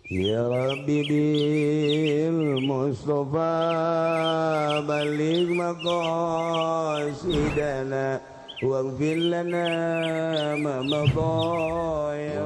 Ya Rabbi bil Mustafa baligh maqasidana waghfir lana ma madha ya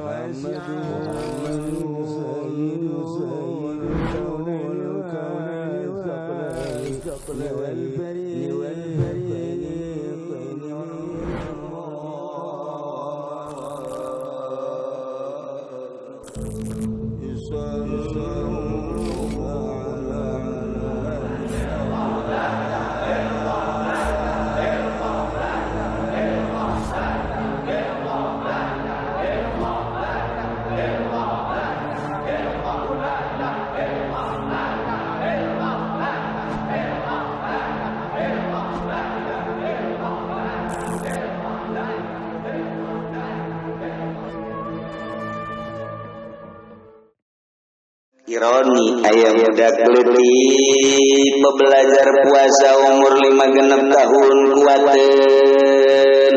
Ironi ayam budak leutik belajar puasa umur 5 genep tahun kuateun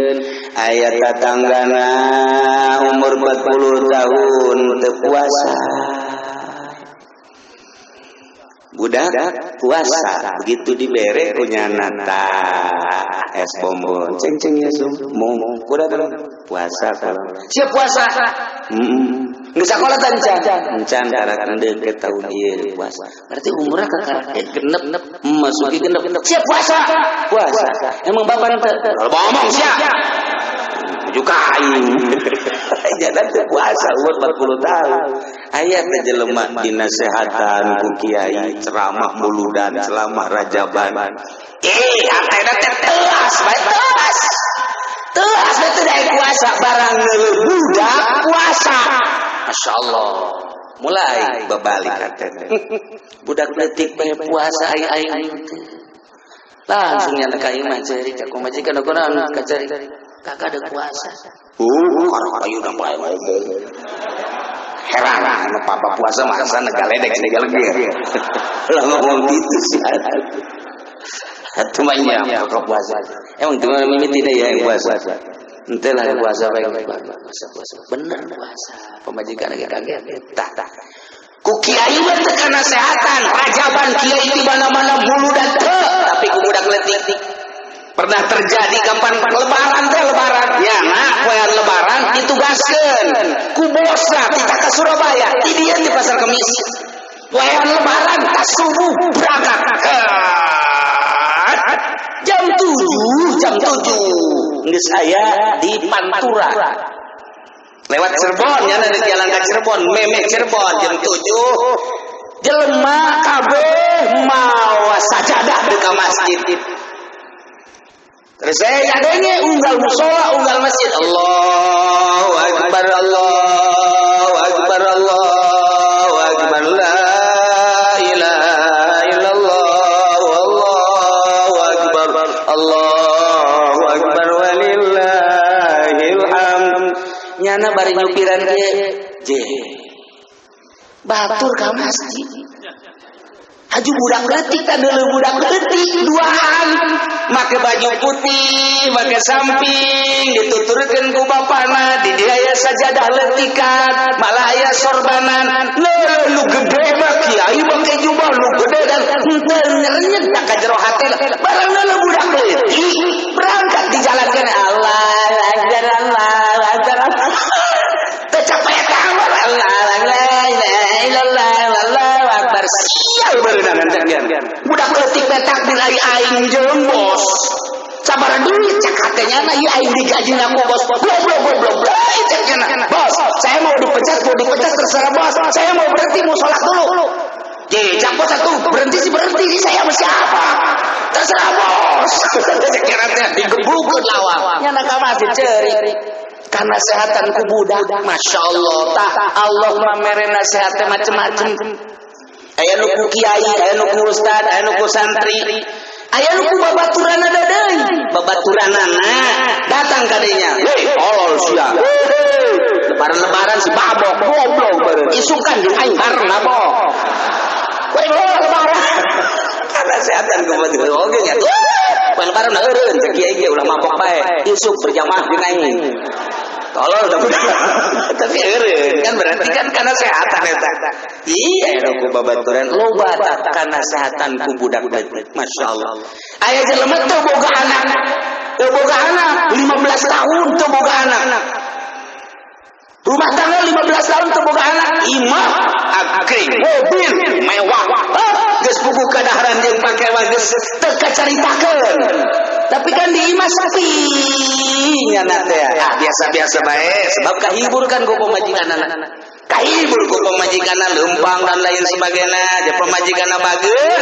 aya tatanggana umur 40 tahun teu puasa. Budak puasa begitu dibere punya tah es bonbon ceng-ceng ya sum mau kuda puasa kalau siap puasa. Nggak sekolah tancan encan karena deket tahun ieu puasa berarti umurnya kakak genep masuki genep siap puasa puasa emang bapak kalau ngomong siap juga aing jangan puasa umur 40 tahun ayat jelema dinasehatan ku kiai ceramah muludan ceramah rajaban atena teh telas bae telas telas bae teh daek puasa barang neuleuh budak puasa. Masya Allah mulai berbalik katanya budak letik bae puasa aing teh langsung nyana ka imah ceurik ka majikan kunaon ka ceurik kakak ada puasa. Karek udah mulai ngomong heran anu papa puasa masa negaledek negalegir lah ngomong gitu sih atuh mah nya pokok puasa emang teu mimiti ya yang puasa ente lah puasa bae puasa puasa bener puasa pemajikan lagi kaget tah tah ku kiai mah teu kanasehatan rajaban kiai di mana-mana muludan teu tapi ku budak leutik pernah terjadi kapan lebaran teh lebaran ya nah poean lebaran ditugaskeun ku bosna titah ka Surabaya di dieu di pasar Kemis poean lebaran ka subuh berangkat jam 7 jam 7 geus aya di Pantura lewat Cirebon nya dari jalan ka Cirebon meme Cirebon jam 7 jelema kabeh mawa sajadah ka masjid. Terus saya adanya unggal musola unggal masjid Allahu akbar Allahu akbar Allahu akbar la ilaha illallah Allahu akbar Allahu akbar walillahil hamd. Nyana bari nyupiran ge je batur ka masjid haju budak leutik tah deuleu budak leutik duaan make baju putih make samping dituturkeun ku bapana di dieu aya sajadah leutikan malah aya sorbanan leuh nu gede mah kiai make jubah nu gede dan henteu nyerenyet ka jero hati barang leuh budak leutik berangkat dijalankeun Allah akbar Allah akbar teu capek kamar Allah la ilaha illallah Allahu akbar sial beunang kan budak leutik teh takdir ari aing jeung bos sabar duit cek hatenya na ieu aing digaji na ku bos goblok goblok cek nya bos saya mau dipecat terserah bos saya mau berhenti mau salat dulu je cak bos atuh berhenti sih berhenti sih saya sama siapa terserah bos cek nya teh digebrukeun lawang nya na ka masjid ceurik karena sehatan ku budak Masya Allah tah Allah mah mere nasihat teh macem-macem aya nu ku kiai aya nu ku ustad aya nu ku santri aya nu ku babaturanna deui babaturanana datang ka dinya hei tolol sia lebaran-lebaran si babok goblok beureun isukan jeung aing bareng mabok we lebaran karena sehatan ku babaturan oge nya lebaran eureun cek kiai ge ulah mabok bae isuk berjamaah jeung aing. Tolol tapi eureun kan berarti kan kana sehatan eta. Iya ku babaturan loba kana sehatan ku budak leutik. Masyaallah. Aya jelema teu boga anak. Teu boga anak 15 tahun teu boga anak. Rumah tangga 15 tahun teu boga anak, imah akring, mobil mewah. Geus puguh kadaharan jeung pake mah geus teu kacaritakeun. Tapi kan di imah sepi nyana teh. Ah biasa-biasa bae sebab kahibur kan ku pamajikanana. Kahibur ku pamajikanna leumpang dan lain sebagainya, ja pamajikanna bager.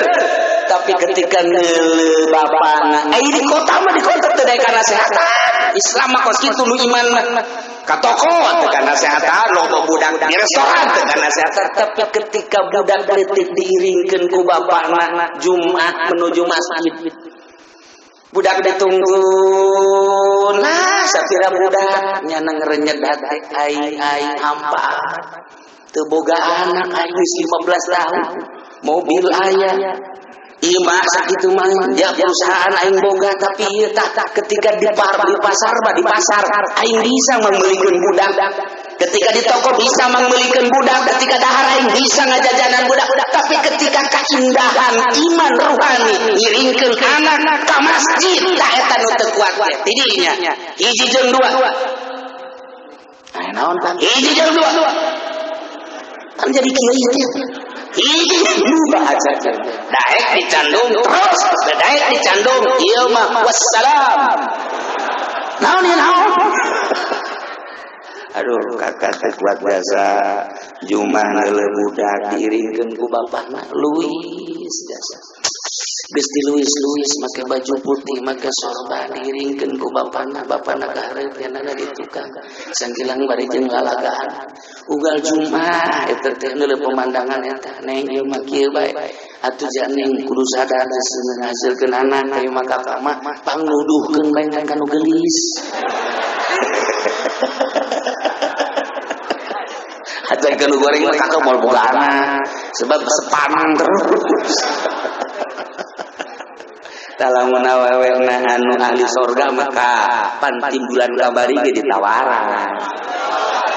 Tapi ketika ngeuleuh bapana, di kota mah di kota teu daek kana sehatan. Islam mah kos kitu nu iman mah. Ka toko teu kana sehatan, loba budak di restoran teu kana sehatan, tapi ketika budak leutik diiringkeun ku bapana Jumat menuju masjid. Budak ditunggu nah sapira budak nyana ngerenyet hati aing aing hampa teu boga anak aing geus 15 tahun mobil aya imah sakitu mah ya perusahaan aing boga tapi ieu tah ketika di pasar mah di pasar aing bisa membelikeun budak, ketika di toko bisa membelikeun budak, ketika dahar aing bisa ngajajanan budak, tapi ketika keindahan iman ruhani ngiringkeun anak ka masjid tah eta nu teu kuat tidinya hiji jeung dua. Nah, naon kan hiji jeung dua kan jadi kieu ieu hiji dua aja daek dicandung terus daek dicandung ieu mah wassalam naon ieu naon. Aduh kakak teh kuat biasa Jumat ngeuleuh budak diiringkeun ku bapana Luis jasa geus di Luis make baju putih make sorban diiringkeun ku bapana, bapana kahareup nyanana di tukang sangkilang bari jeung lalagaan ugal Jumat eta teh neuleuh pemandangan eta neng ieu mah kieu bae atuh janeng kudu sadar geus ngahasilkeun anak ieu mah kakak mah pangnuduhkeun bae ngan kanu geulis. Acan kanu goreng mah kakak moal boga anak sebab sepanang terus. Lamun awewena anu ahli sorga maka pan timbulan kamari ge ditawaran.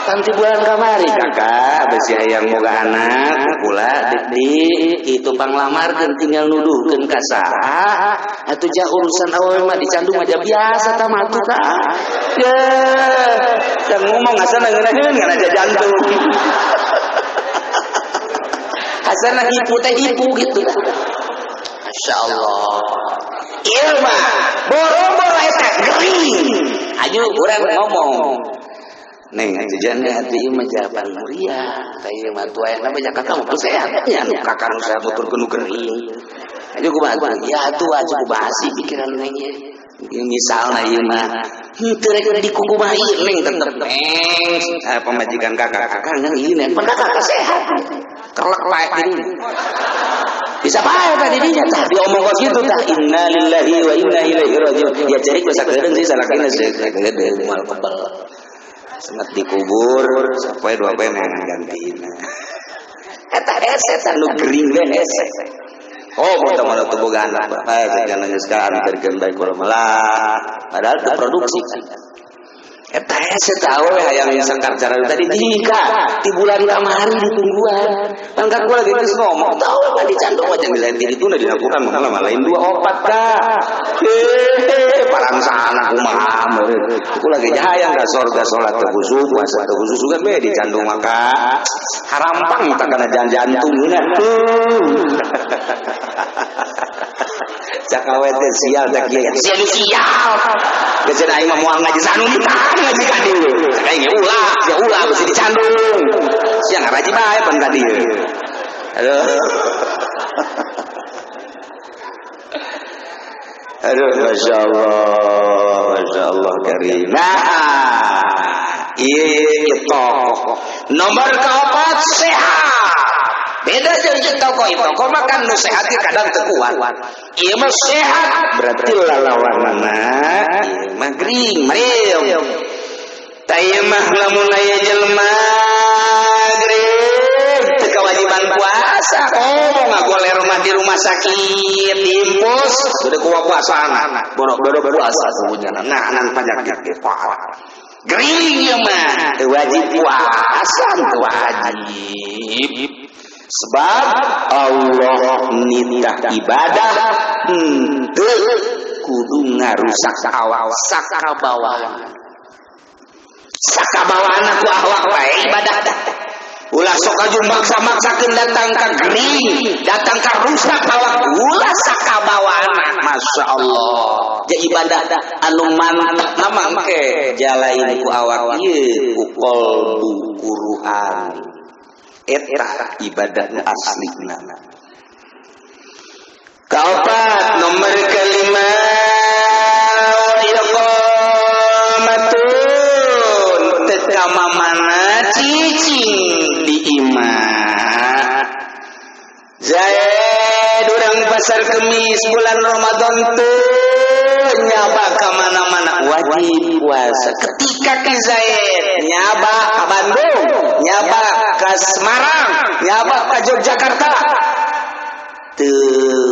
Pan timbulan kamari kakak besi hayang boga anak kula di kitu panglamarkeun tinggal nuduhkeun ka saha atuh ja urusan awewe mah dicandung aja biasa tah mah atuh ka. Ye, da ngomong asana ngeunaheun ngan aja jantung. Asana hipu teh hipu gitu. Masya Allah. Ieu mah boro-boro eta gering. Ayo urang ngomong. Neng jajan hati ieu mah jawaban muria. Tah ieu mah tuh aya mah kakak mah sehat nya nu kakak nu sehat nuturkeun nu gering. Ayo kumaha ya atuh aja kubahasi pikiran neng ieu. Misalna ieu mah henteu rek dikukumaha ieu neng tetep neng pamajikan kakak kakak ngan ieu neng pan kakak sehat. Kerlek laek ini. Bisa bae tadi dinya tah diomong kos kitu tah innalillahi wa inna ilaihi rajiun. Ya cari geus sakedeung sih salakina sakedeung moal kebel. Sengat dikubur sampai dua poe neangan gantina. Eta hese tah nu gering we hese. Oh, mun mah teu boga anak bae sajan geus kaanterkeun bae kula malah padahal teu produksi. Eta hese tah we hayang sangkar cara tadi dika ti bulan kamari ditungguan. Pan kan gua lagi geus ngomong tahu mah dicandung aja lain ti dituna dina Quran mah lain dua opat ka. Parang sana kumaha meureun. Ku lagi hayang ka sorga salat teu khusyuk, puasa teu khusyuk sugan we dicandung maka harampang tah kana jantung geuna. Cak awe teh sial teh kieu. Sial sial. Geus aing mah moal ngaji sanu ditahan ngaji ka dieu. Cak aing ulah, sia ulah bisi dicandung. Sia ngaraji bae pan ka dieu. Aduh. Aduh, masya Allah karim. Nah, ieu tokoh. Nomor keempat sehat. Beda jeung tokoh tokoh mah kan nu sehat kadang teu kuat. Ieu mah sehat berarti lalawanana ieu mah gering, marium. Tah ieu mah lamun aya jelema gering teu kewajiban puasa. Oh, ngagoler mah di rumah sakit, diimpus, udah kuat puasana. Borok-borok puasa semuanya. Nah, nan penyakit parah. Gering ieu mah teu wajib puasa, teu wajib. Sebab Allah nitah ibadah henteu kudu ngarusak awak sakabawana. Sakabawana ku awak wae ibadah. Ulah sok aju maksa-maksakeun datang ka gering, datang ka rusak awak, ulah sakabawana. Masya Allah. Ja ibadah anu mantep na mangke jalain ku awak ieu ku qalbu ku ruhani. Eta ibadah nu aslina. Kaopat nomor kelima iqamatun teu mamana cicing di imah. Zaid urang pasar Kemis bulan Ramadan teu nyaba ka mana-mana wajib puasa. Ketika ki Zaid nyaba ka Bandung, nyaba ka Semarang, nyaba ka Yogyakarta, teu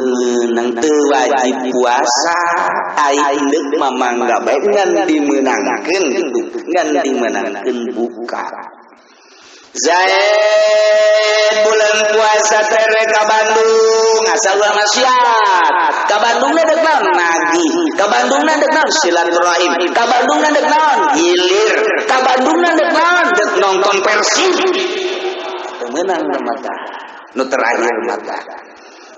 meunang teu wajib puasa. Ai deuk mamangga bae ngan dimeunangkeun gitu, ngan dimeunangkeun buka. Zaid bulan puasa tere ka Bandung asal ulah maksiat. Ka Bandungna deuk naon? Nagih. Ka Bandungna deuk naon? Silaturahim. Ka Bandungna deuk naon? Hilir. Ka Bandungna deuk naon? Deuk nonton Persib. Teu meunang mata. Nu terakhir mata.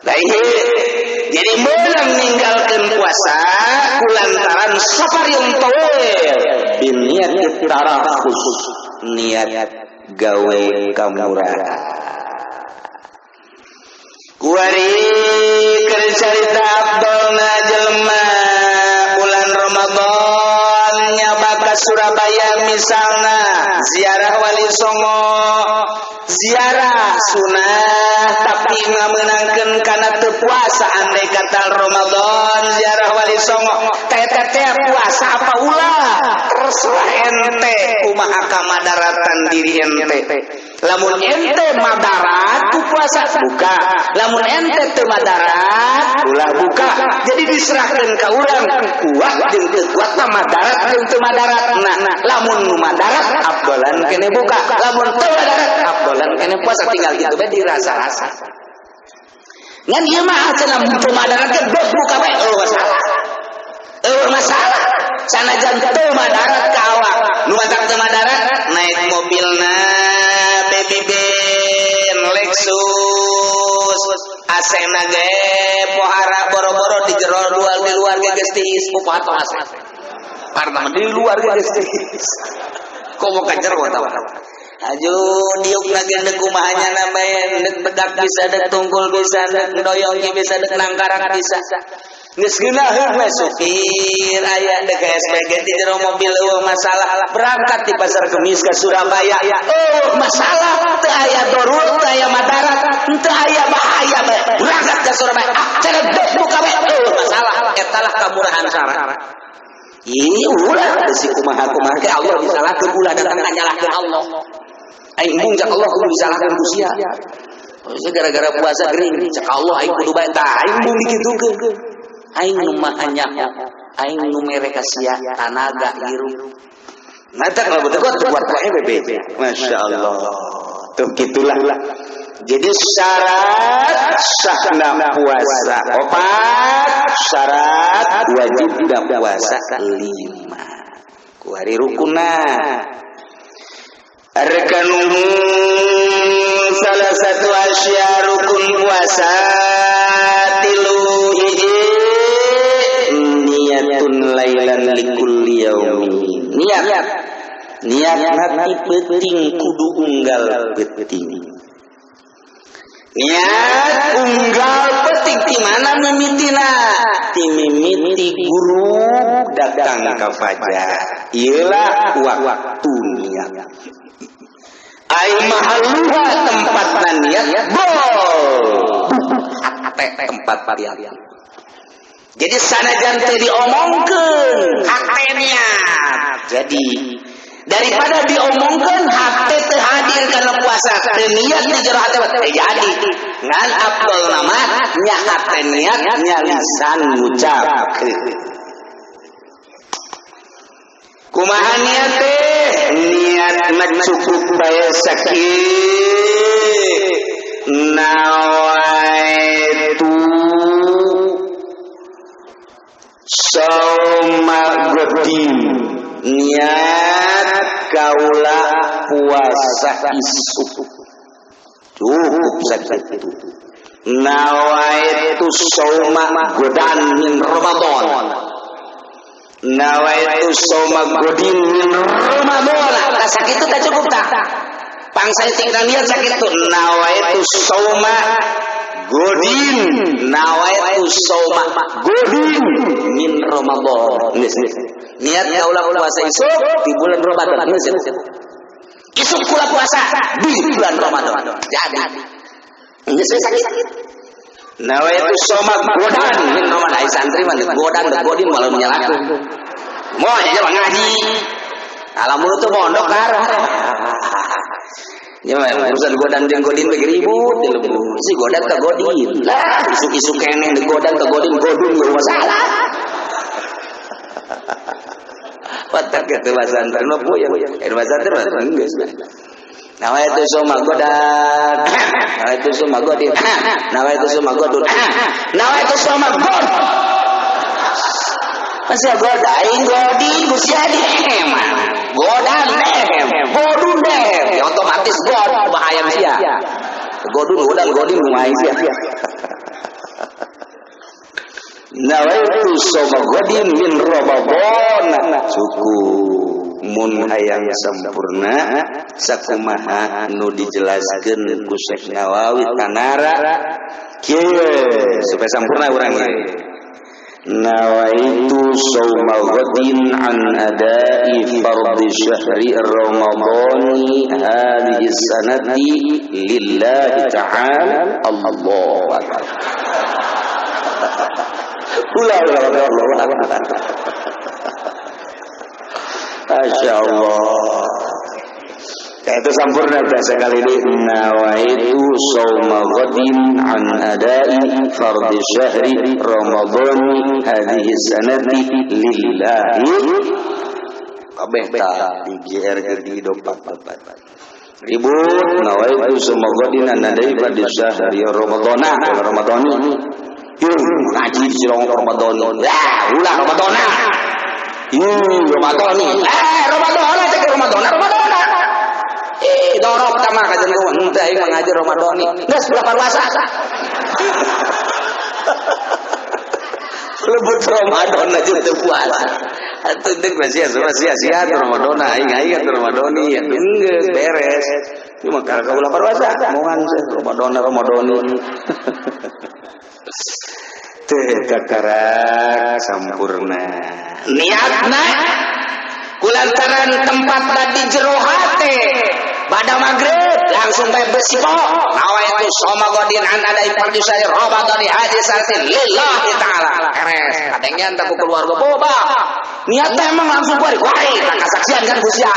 Jadi meunang ninggalkeun puasa kulantaran safar yang tawil bin niat tarakhus, niat gawe kamurahan. Kuari keur carita abdolna jelema bulan Ramadan nyaba ka Surabaya misalna ziarah Wali Songo, ziarah sunah tapi ngamenangkeun kana teu puasa andai kata Ramadan ziarah Wali Songo teh teh puasa apa ulah terserah ente kumaha kamadaratan diri ente. Lamun ente madarat ku puasa buka, lamun ente teu madarat ulah buka. Jadi diserahkeun ka urang kuat jeung teu kuat mah madarat jeung teu madarat. Nah, lamun nu madarat abdolan kene buka, lamun teu madarat abdolan kene puasa, tinggal gitu bae dirasa-rasa. Ngan ieu mah cenah teu madarat ge buka bae eueuh masalah. Eueuh masalah. Sanajan teu madarat ka awak, nu matak teu madarat naik mobilna Baby Ben Lexus asena ge pohara boro-boro di jero luar di luar ge geus tiis poho AC. Parna di luar ge geus tiis. Komo ka jero tawa. Aju diuk lagi deuk kumaha nya bae deuk bedak bisa deuk tungkul bisa deuk doyong bisa deuk nangkarak bisa. Geus ngeunaheun we supir aya deuk SPG di jero mobil eueuh masalah berangkat di pasar Kemis ke Surabaya eueuh masalah teu aya dorul teu aya madarat teu aya bahaya bae berangkat ke Surabaya cenah deuk buka bae eueuh masalah eta lah kamurahan syarat. Ih ulah besi kumaha-kumaha ke Allah disalahkeun ulah datang nyalahkeun Allah. Aing embung cak Allah kudu disalahkeun ku sia. Gara-gara puasa gering cak Allah aing kudu bae tah aing embung dikitukeun. Aing nu maha nyaho, aing nu mere ka sia tanaga hirup. Mata kalau betul kuat wae bebe. Masya Allah. Tuh gitulah. Jadi syarat sahna puasa opat, syarat wajib puasa lima. Kuari rukunna. Arkanuhu salah satu asya rukun puasa tilu hiji niatun lailan likulli yaumin. Niat niat nanti penting kudu unggal penting. Niat unggal penting di mana mimitina? Ti mimiti guru datang ka fajar. Iyalah waktu niat. Ai mahalluha tempat niat bol. Hate tempat niat. Jadi sanajan teu diomongkeun hate niat. Jadi daripada diomongkeun hate teu hadir kana puasa, teu niat di jero hate teu jadi. Ngan abdol nama nya hate niat nya lisan ngucapkeun. Kumaha niat teh? Niatna cukup bae sakieu. Nawaitu sauma godin, niat kaula puasa isuk. Cukup sakitu. Nawaitu sauma godan min Ramadan. Nawaitu sauma godin min Ramadan. Tah sakitu tah cukup tah. Pangsa tinggal niat sakitu. Nawaitu sauma godin, nawaitu sauma godin min Ramadan. Niat kaula puasa isuk di bulan Ramadan. Isuk kula puasa di bulan Ramadan. Jadi geus sakit. Nawaitu sauma godan min Ramadan. Ai santri mah godan godin malah menyalakeun. Moal aja ngaji. Alam mulut tuh mondok karah. Ya urusan godan jeung godin bagi ribut di lembur. Si godan ke godin. Lah isuk-isuk keneh di godan ke godin, godun gak masalah. Watak kitu pasantren mah puyeng. Pasantren mah geus. Nawaitu sauma godan. Nawaitu sauma godin. Nawaitu sauma godun. Nawaitu sauma god. Masih godain godin gusia dehem. Godan dehem, godun dehem. Ya otomatis god bahaya sia. Godun godan godin kumaha sia. Nawaitu sauma godin min Ramadan. Cukup mun hayang sempurna sakumaha nu dijelaskeun ku Syekh Nawawi tanara kieu supaya sempurna urang ieu. Nawaitu sauma ghadin an adai fardhi syahri ramadhani hadhihi sanati lillahi ta'ala. Allahu akbar. Allahu akbar. Masya Allah. Itu sempurna bahasa kali ini. Nawaitu sauma ghadin an adai fardhi syahri ramadhani hadhihi sanati lillahi. Kabeh ta di GR di dopat ribut. Nawaitu sauma ghadin an adai fardhi syahri ramadhana ramadhani. Ngaji di Cilongok Ramadhani. Ya, ulah Ramadhana. Ramadhani. Ramadhana cek Ramadhana, Ramadhana. Dorok tama kajian gua henteu aing mah ngaji Ramadhani. Geus ulah parwasa. Lebut Ramadan aja teu puasa. Atuh deuk sia-sia Ramadan aing aing Ramadhani geus beres. Ieu mah ka ulah parwasa. Moal Ramadan Ramadhani. Teu kakarak sampurna. Niatna kulantaran tempat tadi jero hate pada maghrib langsung bae bersipok. Nawaitu sauma godin an adai fardhi syahri ramadhani hadhihi sanati lillahi ta'ala. Beres. Kadangnya entar ku keluarga boba. Niatna emang langsung bari wari tak kasaksian kan busia.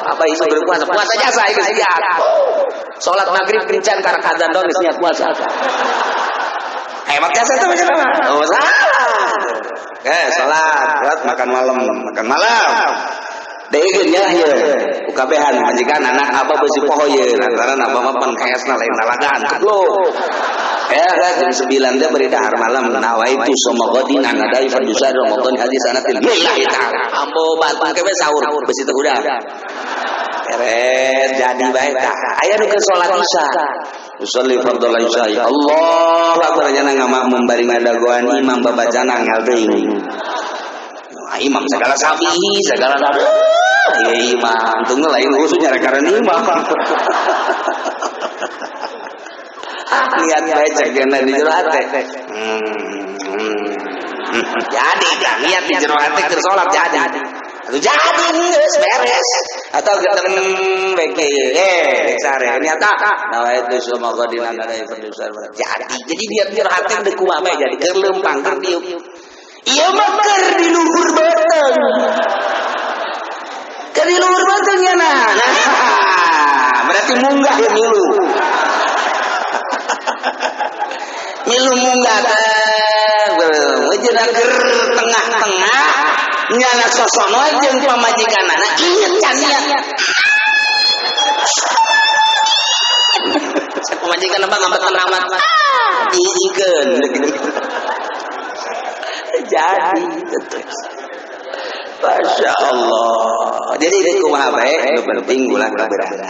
Apa isu berpuasa? Puasa jasa ieu sia. Salat maghrib kencan karek azan doang geus niat puasa. Hemat jasa itu macam apa? Oh, salah. Salat, makan malam, makan malam. Deui nya ieu, ukabehan majikan anak abah beusi poho ieu, lantaran abah mah pan kaesna lain lalagaan goblok. Jam 9 teh beri dahar malam. Nawaitu sauma ghadin an adai fardhu syahri Ramadan hadis sanatil lillahi ta'ala. Ambo bantu kebe sahur beusi teu hudang. Beres jadi bae tah. Aya nu keur salat isya. Usolli fardhol isya. Allahu akbar nya ngamakmum bari ngadagoan imam babacana angel teuing. Imam segala sapi, segala sapi. Ya imam, tunggu lain khususnya karena imam. Lihat bae cek di jero hate. Jadi niat di jero hate keur salat jadi. Atuh jadi geus beres. Atau geteng beke sare niat tak. Nawaitu sauma ghadin an adai fardhu syahri. Jadi jadi niat jero hate deuk kumaha bae jadi keur leumpang keur diuk. Ieu mah keur di luhur beuteung. Keur di luhur beuteung nya nah. Berarti munggah ya milu. Milu munggah teh. Wejena keur tengah-tengah Nyana sosono jeung pamajikanana inget can niat. Pamajikan apa ngambekan amat. Diijikeun. Jadi terus. Masya Allah. Jadi itu kumaha bae nu penting ulah kabeurang.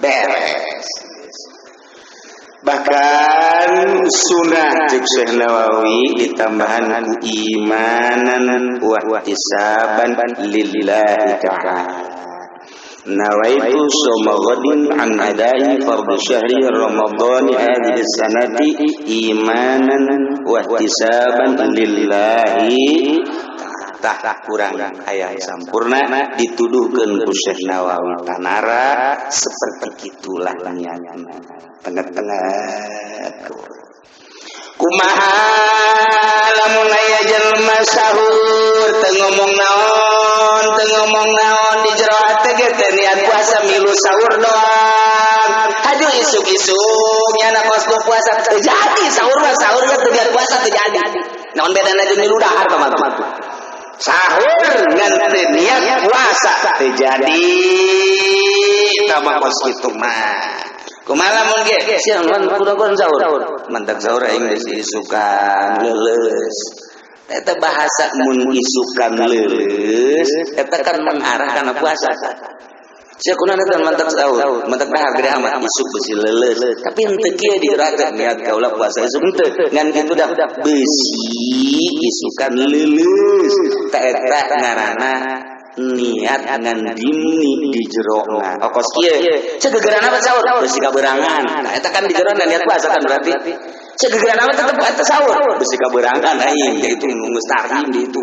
Beres. Bahkan sunnah cek Syekh Nawawi ditambahan imanan wa ihtisaban lillahi ta'ala. Nawaitu sawma ghadin an adai fardhu syahri Ramadan hadhihi sanati imanan wa ihtisaban lillahi. Tah kurang aya sampurna dituduhkeun ku Syekh Nawawi tanara seperti itulah niatna tengah-tengah kumaha lamun aya jelema sahur teu ngomong naon di jero hate ge teu niat puasa milu sahur doang haju isuk-isuk nyana kos puasa teu jadi sahur mah sahur ge teu niat puasa teu jadi naon bedana jeung milu dahar mah sahur ngan teu niat puasa teu jadi tama kos kitu mah. Kumaha lamun ge siang kurang sahur mantak sahur aing geus isukan leuleus. Eta bahasa mun isukan leuleus eta kan mengarah kana puasa. Sia kunaon eta mantak sahur mantak dahar gede amat isuk besi leuleus tapi henteu kieu dirakeun niat kaula puasa isuk henteu ngan kitu dah besi isukan leuleus ta eta ngaranna niat ngan dimni di jerona. Okos kieu cegegeran apa sahur besi kaberangan. Nah eta kan di jerona niat puasa kan berarti cegegeran apa tetep eta sahur besi kaberangan aing itu nunggu tarhim di itu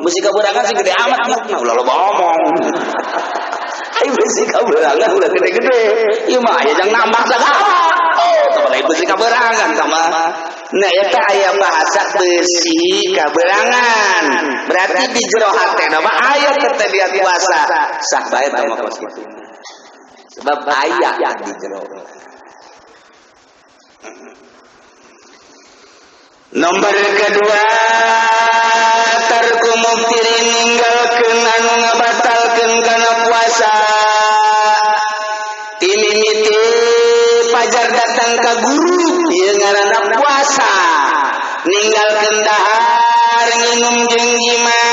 besi kaberangan sih gede amat nah ulah loba omong aing besi kaberangan ulah gede-gede ieu mah aya jang nambah sagala oh lain besi kaberangan sama. Nah eta aya bahasa besi kaberangan berarti di jero hatena mah aya teh niat puasa sah bae tah mah kos kitu sebab aya di jero. Nomor kedua tarku muftirin ninggalkeun anu ngabatalkeun kana puasa timimiti pajar datang ka guru ieu ngaranna puasa ninggalkeun dahar nginum jeung jima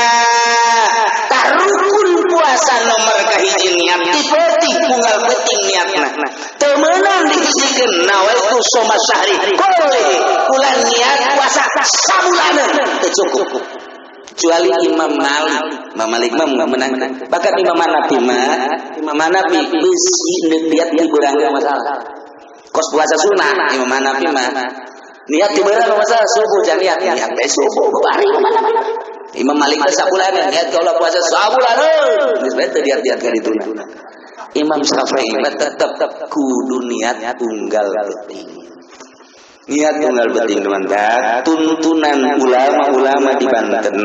tarukun puasa nomor kahiji niat ti peuting unggal peuting niatna teu meunang dihijikeun nawaitu soma syahri kulli kula niat puasa sabulaneun teu cukup kecuali Imam Malik. Imam Malik mah menang bahkan Imam Hanafi mah Imam Hanafi beusi niat di beurang masalah kos puasa sunnah Imam Hanafi mah niat di beurang masalah subuh jangan niat niat bae subuh bari mana-mana Imam Malik mah sabulaneun niat kaula puasa sabulaneun geus bae teu niat-niat ka dituna. Imam Syafi'i mah tetep kudu niat tunggal penting. Niat tunggal penting teman-teman. Tuntunan ulama-ulama di Banten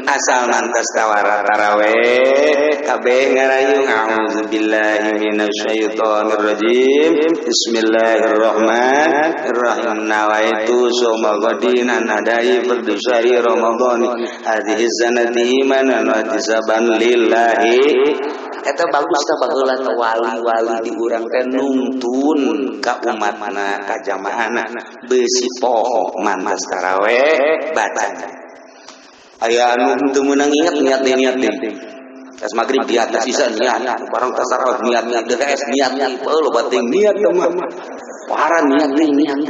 asal mantas tawara taraweh kabeh ngarayung a'udzubillahi minasyaitonir rajim bismillahirrahmanirrahim nawaitu soma ghadin an adai fardhu syahri ramadhan hadhihi sanati imanan wa ihtisaban lillahi. Eta bagus tah baheula wali-wali di urang teh nungtun ka umatna ka jamaahna beusi poho mantas taraweh bacana aya anu teu meunang inget niat niat tas magrib di atas sisa niat barang tasarruf niat niat DKS niat niat loba teuing niat mah parah niat niat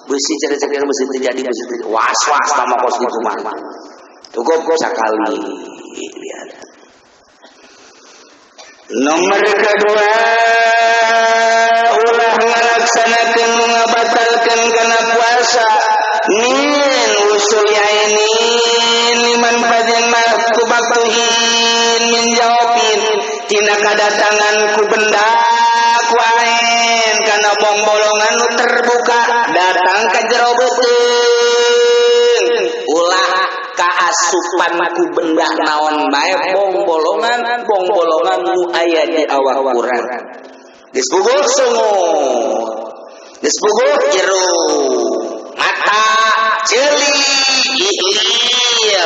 beusi cari-cari beusi teu jadi beusi was-was tah kos kitu mah cukup sakali lihat. Nomor kedua ulah ngalaksanakeun ngabatalkeun kana puasa min usul ainin liman fadin makubatuhin min jawabin tina kadatangan ku benda ku ain kana bongbolongan nu terbuka datang ka jero beuteung ulah kaasupan ku benda naon bae bongbolongan bongbolongan nu aya di awak urang geus puguh sungut geus puguh jero mata ceuli ihlir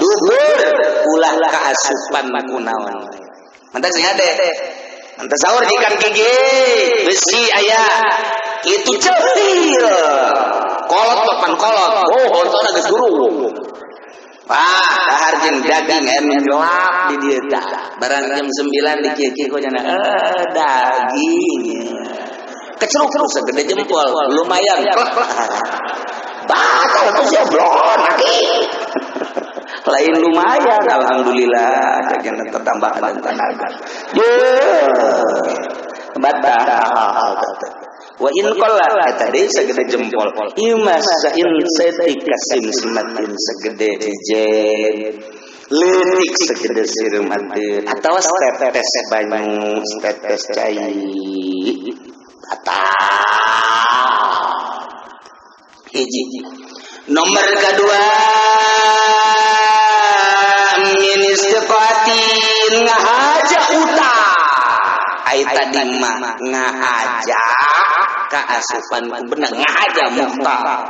Duhur ulah kaasupan kunaon. Mantap sing ade. Mantap sahur ikan gigi besi aya. Itu ceutil. Kolot papan kolot. Oh, hontona geus guru. Wah, dahar jeung daging anu gelap di dieu tah. Barang jam 9 di kieu-kieu kok cenah daging. Keceruk segede jempol, lumayan. Batal tuh sia blon aki. Lain lumayan, alhamdulillah jajan tambahan tenaga. Ye. Batal. Wa in qalla eta deui segede jempol. Ieu mah sain setik kasim simatin segede jejen. Leutik segede sireum atawa setetes banyu, setetes cai. Batal. Hiji. Nomor kedua min istiqatin ngahaja utah. Ai tadi mah ngahaja kaasupan bener ngahaja muhtal.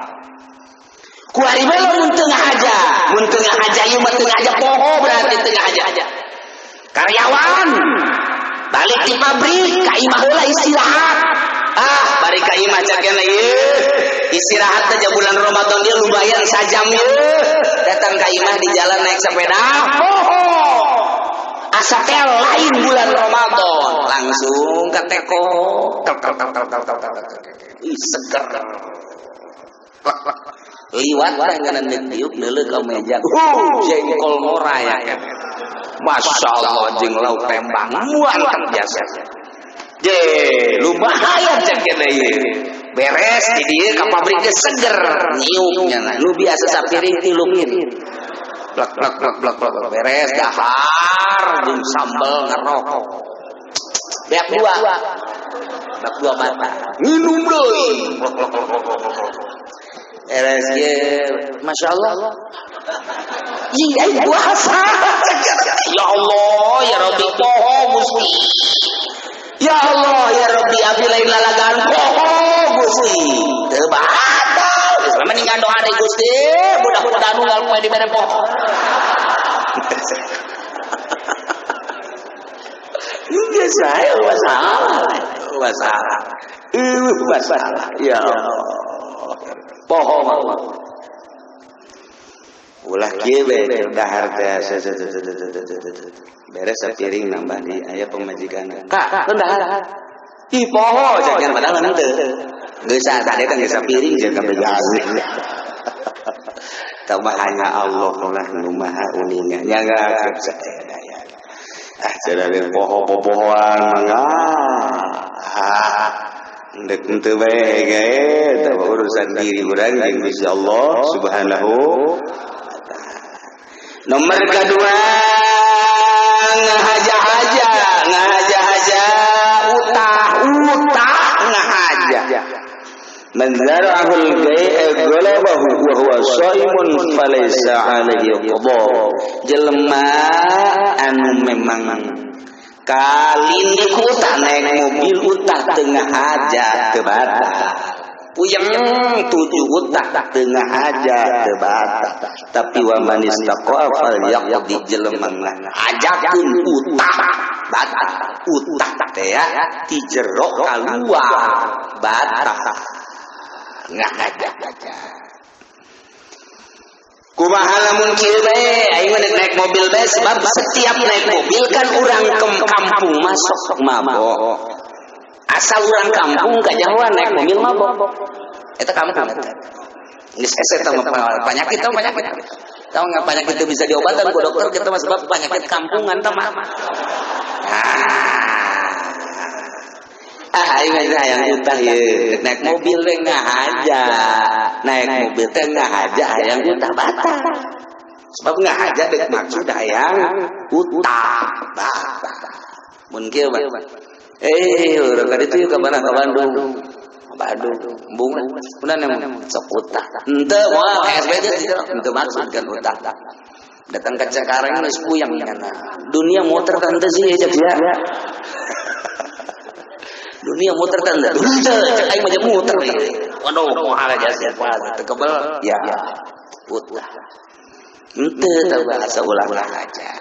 Kuari bae lamun teu ngahaja, mun teu ngahaja ieu mah teu ngahaja poho berarti teu ngahaja. Karyawan balik di pabrik ka imah heula istirahat. Ah, bari ka imah cakena ieu istirahat teh bulan Ramadan dia lumayan sajam ieu. Datang ka imah di jalan naik sepeda, poho. Asa teh lain bulan Ramadan, langsung ke teko. Ih seger. Liwat tanganan diuk neuleuh ka meja. Jengkol ngora ya kan. Masya Allah jeung lauk tembang muan biasa. Je, lumayan cek ieu. Beres di dieu ka pabrik ge seger nyiuknya. Nu biasa sapiring 3 piring. Blak blak blak blak blak beres dahar jeung sambel ngerokok. Beak dua. Beak dua mata. Minum deui. Blak blak blak blak. Beres ge, Masya Allah. Iya, puasa. Ya Allah, ya Rabbi, poho Gusti. Ya Allah, ya Rabbi, abi lain lalagaan poho Gusti. Teu batal. Geus mendingan doa deui Gusti, mudah-mudahan unggal poe dibere poho. Geus saya masalah. Masalah. Masalah. Ya Allah. Poho mah. Ulah kieu we dahar teh beres sapiring nambah di aya pamajikan. Kak, keun dahar. Ih poho jangan padahal henteu. Geus tadi kan geus sapiring jeung kabeh jalan. Tambah hanya Allah lah nu maha uninga. Nya geus sadaya. Ah cenah poho-pohoan mangga. Ah ndek henteu bae ge eta urusan diri urang jeung Gusti Allah Subhanahu. Nomor kedua ngahaja-haja, ngahaja-haja, utah-utah ngahaja. Man zara'ahul gai'a ghalabahu wa huwa shaimun falaysa 'alaihi qada. Jelema anu memang kalindik utah naik mobil utah tengah aja teu batal. Puyeng tujuh utah tengah aja teu batal. Tapi wa man istaqa fal yaqdi jelema ajakeun utah batal. Utah teh ya ti jero kaluar batal. Ngahaja. Kumaha lamun kieu bae aing mah naik mobil bae sebab setiap naik mobil kan urang ke kampung masuk mabok. Asal urang kampung kajahoan naik mobil mabok. Eta kampung eta. Geus hese tah penyakit tah penyakit. Tahu enggak penyakit itu bisa diobatan ku dokter kita mah sebab penyakit kampungan tah mah. Ah aing mah hayang utah ieu naik mobil teh ngahaja. Naik mobil teh ngahaja hayang utah batal. Sebab ngahaja deuk maksud hayang utah batal. Mun kieu mah urang ka ditu ka mana ka Bandung. Bandung, embung lah. Udah sok utah. Henteu moal KSB teh henteu maksud kan utah. Datang ke Cengkareng geus puyeng kana. Dunia muter teh henteu sih cek sia. Dunia muter teh henteu. Cek aing mah muter. Waduh, moal aja sia teu kebel. Ya. Utah. Henteu tah bahasa ulah aja.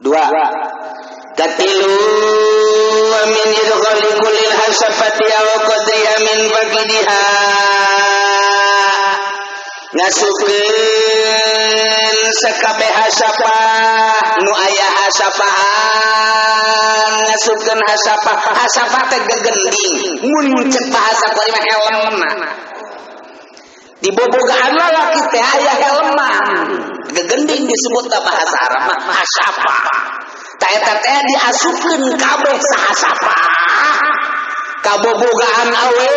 Dua. Katilu min idkhali kullil hasafati aw qadriha min faqidiha. Ngasupkeun sakabeh hasapah nu aya hasapahan ngasupkeun hasapah hasapah teh gegending mun cek bahasa kuari mah helmna dibobogaan lalaki teh aya helman gegending disebut bahasa Arab mah hasapah ta eta teh diasupkeun kabeh sahasapah kabobogaan awe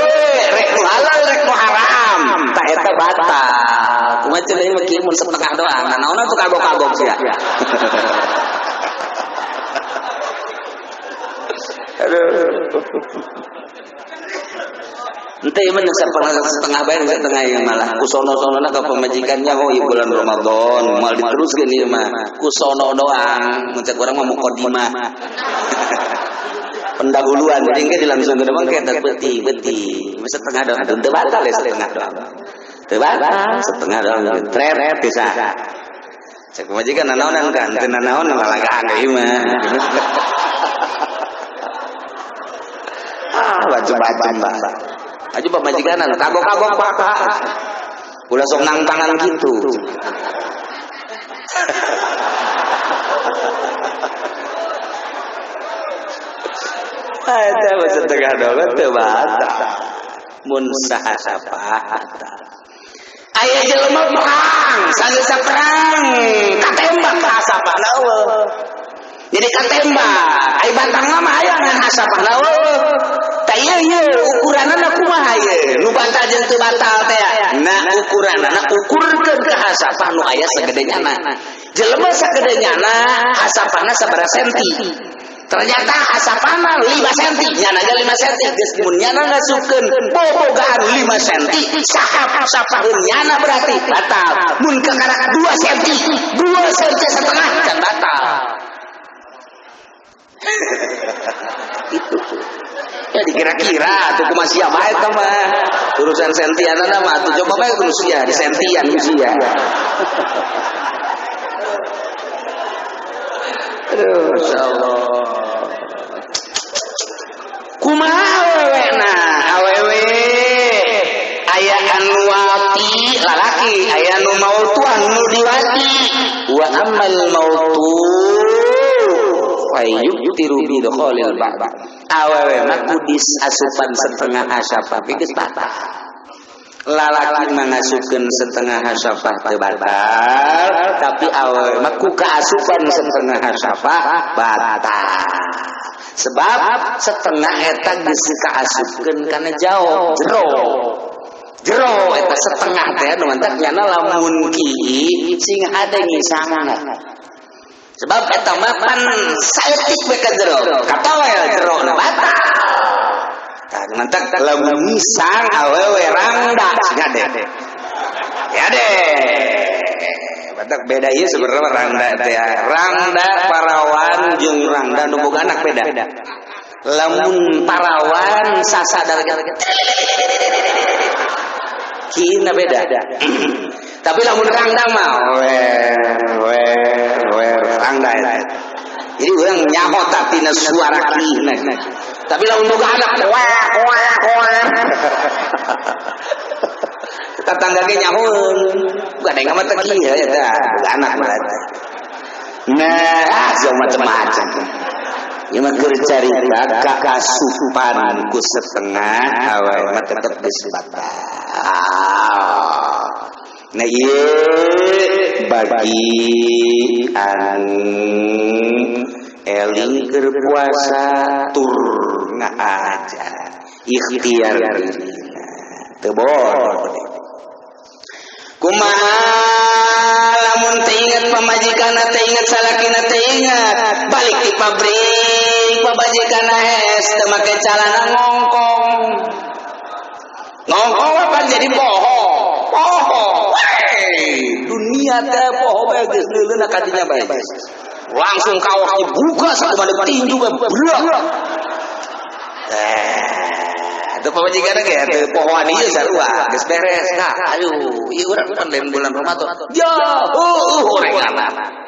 rek nu halal rek nu haram ta eta batal kumaha cenah ieu mah kieu mun setengah doang nah naonna tuh kagok-kagok sia. Aduh. Ente ieu mah setengah bae setengah ieu malah ku sono-sonona ka pamajikannya oh ieu bulan Ramadan moal diteruskeun ieu mah ku sono doang mun cek urang mah mukadimah. Pendahuluan jadi engke dilangsungkeun mah ke beuti-beuti setengah doang teu batal ya setengah doang teu batal setengah doang tret bisa cek pamajikan nanaonan kan teu nanaon lalagaan deui mah. Ah bacem-bacem bah aja pamajikan kagok-kagok pak ulah sok nangtangan kitu. Eta mah setengah doang teu batal. Mun sahasapah aya jelema perang, sageus perang, katembak ka hasapahna eueuh. Jadi katembak, ai batangna mah aya ngan hasapahna eueuh. Tah ieu ieu ukuranna kumaha ieu? Nu batal jeung teu batal teh. Nah ukuranna ukurkeun ka hasapah nu aya sagede nyana. Jelema sagede nyana hasapahna sabaraha senti. Ternyata hasapana 5 senti, nyana ge 5 senti geus mun nyana ngasupkeun bobogaan 5 senti, sahapaheun nyana berarti batal. Mun kakarak 2 senti, 2 senti setengah can batal. Itu. Ya dikira-kira atuh kumaha sia bae eta mah. Urusan sentianana mah atuh coba bae kudu sia di sentian ku sia. Aduh, insyaallah. Kumaha awewena? Awewe aya anu wati lalaki, aya anu mautuan nu diwati. Wa ammal mautu fayubtiru bi dukholil ba'd. Awewe mah kudis asupan setengah asapah geus batal. Lalaki mangasupkeun setengah hasafah teu batal, tapi awewe mah ku kaasupan setengah hasafah batal. Sebab setengah eta geus kaasupkeun kana jauh jero. Jero eta setengah teh nu mantak nyana lamun kieu sing hade ngisangna. Sebab eta mah pan saeutik we ka jero, katoel jerona batal. Mantak lamun ngisang awewe rangda sing hade. Ya deh. Mantak beda ieu sebenarnya rangda teh. Rangda parawan jeung rangda nu boga anak beda. Lamun parawan sasadar kieu beda. Tapi lamun rangda mah wer wer wer rangda eta. Jadi urang nyaho tina suara kieu. Tapi lamun boga anak wah wah wah. Tetangga ge nyahoeun. Gandeng mah teu kieu eta, boga anak berarti. Nah, jauh macam-macam. Ieu mah keur carita kasupan ku setengah awewe mah tetep geus batal. Nah ieu bagi anu eling keur puasa tur ngaaja ikhtiar dirina teu bodoh. Kumaha lamun teu inget pamajikanna teu inget salakina teu inget balik di pabrik pamajikanna hes teu make calana ngongkong ngongkong apa jadi poho poho dunia teh poho bae geus leuleuna ka dinya bae langsung kaos dibuka sakumaha tinju bae brak. Itu pamajikan ge teu pohoan ieu sarua, geus beres ka. Aduh, ieu urang pan lain bulan Ramadan. Ya, horengan.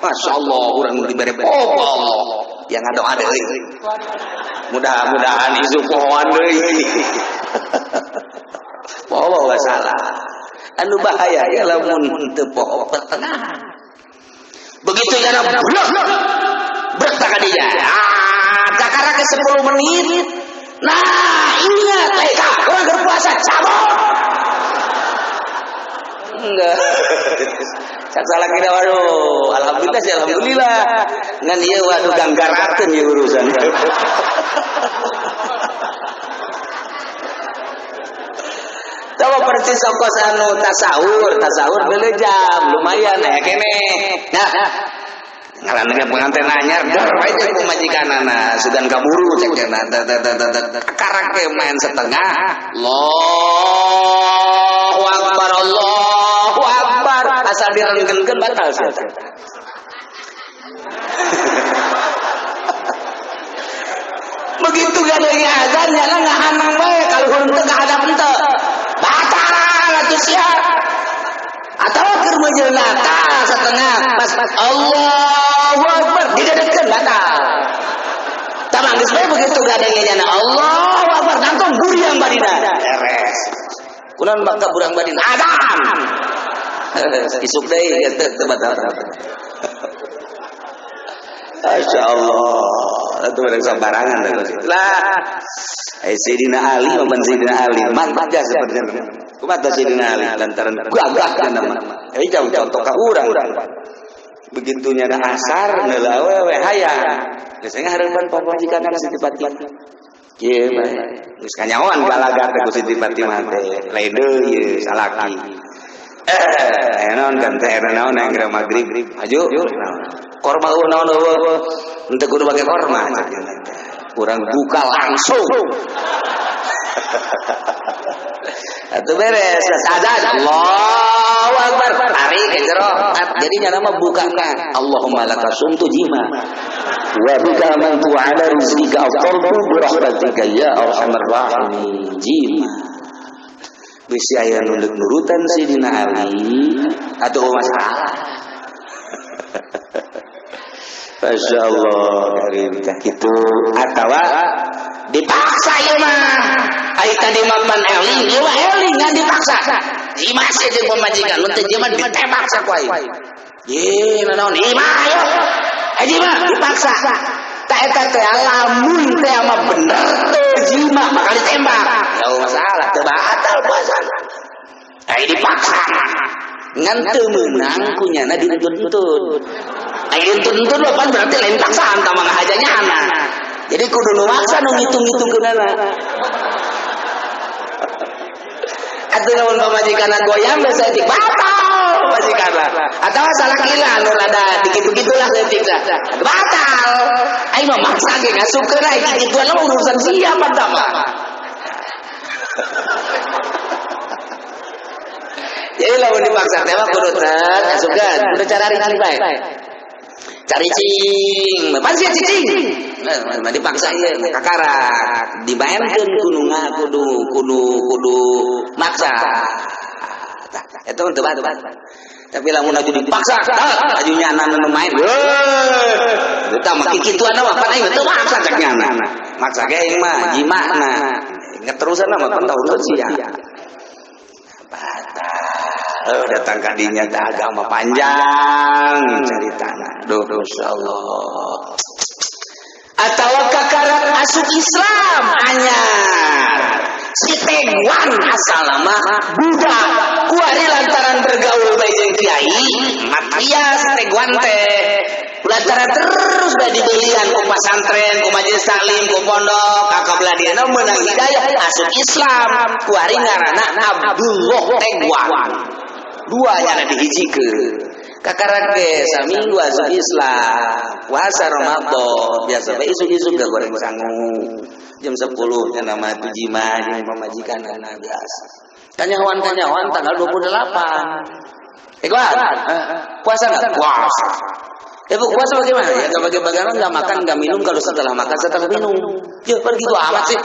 Masyaallah urang dibere poho Allah. Yang ngadoa deui. Mudah-mudahan isu pohoan deui. Poho salah. Anu bahaya ya lamun teu poho pertengahan. Begitu jana blok brek tak dia. Ah, kakara ke 10 menit. Nah, ingat mereka orang berpuasa cabut. Enggak. Salah kira waduh, alhamdulillah sih alhamdulillah. Ngan ieu waduh ganggarakeun ieu urusan. Coba persis ongkos anu tasahur beli jam lumayan ya kene. Nah, ngaranna pengantin anyar dar wae jeung pamajikanana sugan kaburu cek cenah karak ge main setengah. Allahu akbar Allahu akbar asal direnggenkeun batal sia. Begitu gadenya azan nyala ngahanang wae kaluhur teu kahadap henteu. Batal atuh sia. Atau keur meujeuh setengah pas Allahu akbar didedetkeun batal. Tamang geus bae begitu gadenya nyana Allahu akbar nangtung buriang badina. Beres. Kunaon bakal burang badina? Adam. Isuk deui geus teu batal. Masya Allah, itu mereka sembarangan lah. Sayyidina Ali, momen Sayyidina Ali, mantap ya sebenarnya. Kumaha Sayyidina Ali lantaran gagah nama. Jauh contoh ka urang. Begitunya ada asar neula awewe hayang. Biasanya harapan pamajikan Siti Fatimah. Kieu bae. Geus kanyahoan galagar teh ku Siti Fatimah teh. Lain deui ieu salaki. Naon kan teh naon yang maghrib. Maju. Korma eueuh naon eueuh. Henteu kudu pake korma. Kurang buka langsung. Atuh beres, azan. Allahu akbar. Tarik ke jero. Jadi nyana mah buka kan. Allahumma laka sumtu jima. Wa bika amantu ala rizqika aftartu bi rahmatika ya arhamar rahimin. Jima. Bisi aya nu nurutan Sidina Ali atau masalah. Masya Allah karim teh kitu atawa dipaksa ieu mah. Ai tadi mah pan eling, ieu mah eling ngan dipaksa. Jima sih jeung pamajikan mun teu jima ditembak saku aing. Ye naon ima ayo. Ai jima dipaksa. Ta eta teh lamun teh mah bener teu jima bakal ditembak. Ya masalah teu batal puasana. Ai dipaksa. Ngan teu meunang kunyana dituntut. Ai dituntut pan berarti lain paksaan tah mah ngahajanya anak. Jadi kudu nu maksa nu ngitung-ngitungkeunana. Atuh lamun pamajikanna goyang geus saeutik batal pamajikanna. Atawa salah kila anu rada dikit-begitulah saeutik tah. Batal. Aing mah maksa ge ngasupkeun aing kituan mah urusan siapa tah mah. Jadi lamun dipaksa teh mah kudu teh asupkeun, kudu cara ringan bae. Cari cing, pan sia cicing. Nah, dipaksa ieu kakarak, dimaenkeun kudu kudu kudu kudu maksa. Tah, eta mah teu batal. Tapi lamun aju dipaksa, aju nyana nu main. Heuh. Eta mah kikituan mah pan aing teu maksa cek nyana. Maksa ge aing mah jimana. Ngeterusan mah pan tahu sia. Batal. Datang kadinya teh agama panjang ceritana. Duh, insyaallah. Atawa kakarak asup Islam anyar. Si Teguan asal nama budak. Kuari lantaran bergaul bae jeung kiai, Matias Teguan teh. Lantaran terus bae dibelian ku pasantren, ku majelis taklim, ku pondok, akabelah dieuna meunang hidayah asup Islam. Kuari ngaranna Abdullah Teguan. Dua nyana dihijikeun. Kakarak ge saminggu asup Islam, puasa Ramadan, biasa bae isuk-isuk ge goreng sangu. Jam 10 nya nama tu jima jeung pamajikanana biasa. Kanyahoan-kanyahoan tanggal 28. Kuat? Puasa enggak? Puasa. Bu, puasa bagaimana? Ya enggak bagaimana, enggak makan, enggak minum, kalau setelah makan setelah minum. Ya, pergi gitu amat sih.